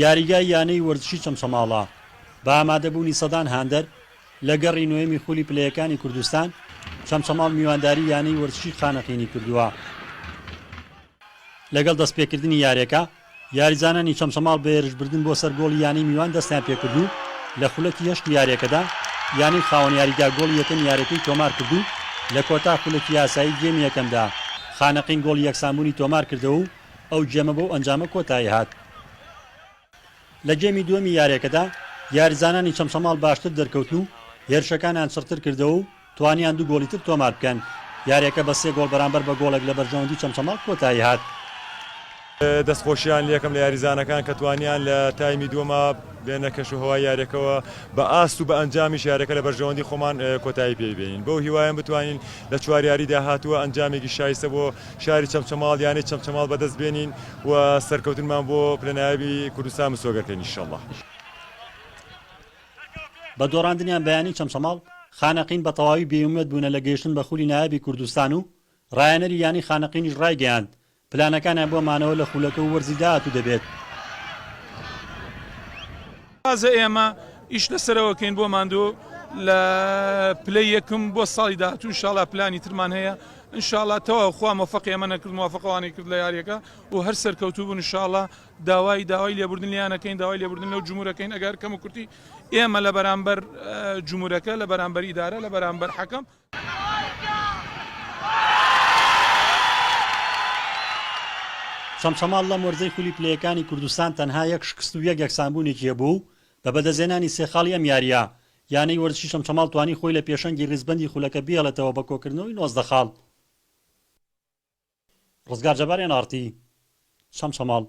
یاریگای یانەی وەرزشی چەمچەماڵە، بە ئامادەبوونی سەدان هاندەر، لە گەڕی نۆیەمی خولی پلەیەکانی کوردستان، چەمچەماڵ میوانداری یانەی وەرزشی خانەقینی کردووە. لەگەڵ دەستپێکردنی یاریەکە، یاریزانانی چەمچەماڵ بە هێرشبردن بۆ سەر گۆڵی یانەی میوان دەستیان پێکرد و لە خولەکی هەشتی یاریەکەدا یانەی خاوەن یاریگا گۆڵی یەکەمی یاریەکەی تۆمارکرد و لە کۆتا خولەکی یاسایی گێمی یەکەمدا خانەقین گۆڵی یەکسانبوونی تۆمارکردەوە و ئەو گێمە بەو ئەنجامە کۆتایی هات. لە گێمی دووەمی یاریەکەدا یاریزانانی چەمچەماڵ باشتر دەرکەوتن و هێرشەکانیان چڕتر کردەوە و توانیان دوو گۆڵی تر تۆمار بکەن، یاریەکە بە سێ گۆڵ بەرامبەر بە گۆڵێک لە بەرژەوەندی چەمچەماڵ کۆتایی هات. دەستخۆشیان لێکەم لە یاریزانەکان کە توانیان لە تایمی دووەما بێنە کەش و هەوای یاریەکەوە بە ئاست و بە ئەنجامیش یاریەکە لە بەرژەوەندی خۆمان کۆتایی پێی بێنین بەو هیوایەم بتوانین لە چوار یاری داهاتووە ئەنجامێکی شایستە بۆ شاری چەمچەماڵ یانەی چەمچەماڵ بەدەست بێنین و سەرکەوتنمان بۆ پلە نایابی کوردستان مسۆگەر کەین ئیشەڵا. بە دۆڕاندنیان بە یانەی چەمچەماڵ، خانەقین بە تەواوی بێئومێد بوونە لە گەیشتن بە خولی نایابی کوردستان و ڕاهێنەری یانەی خانەقینیش ڕایگەیاند، پلانەکانیان بۆ مانەوە لە خولەکە و وەرزی داهاتوو دەبێت. تازە ئێمە ئیش لەسەرەوە کەین بۆ ماندوو لە پلەی یەکم بۆ ساڵی داهاتوو ئینشاڵا پلانی ترمان هەیە ئینشاڵا تەواو خوا مۆفەقی ئێمە نەکرد موافقە وانەی کرد لە یاریەکە و هەر سەرکەوتوو بوون ئینشاڵا داوای داوای لێبوردن لێیان ئەکەین داوای لێبوردن لەو جمهورەکەین ئەگەر کەم و کورتی ئێمە لە بەرامبەر جمهورەکە لە بەرامبەر ئیدارە لە بەرامبەر حەکەم چەمچەماڵ لەم وەرزەی خولی پلەیەکانی کوردستان تەنها یەک شکست و یەک یەکسانبوونێکی هەبوو و بە بەدەستهێنانی سێ خاڵی ئەم یارییە، یانەی وەرزشی چەمچەماڵ توانی خۆی لە پێشەنگی ریزبەندی خولەکە بهێڵێتەوە بە کۆکردنەوەی 19 خاڵ. رزگار جەبار ئێن ئاڕ تی، چەمچەماڵ.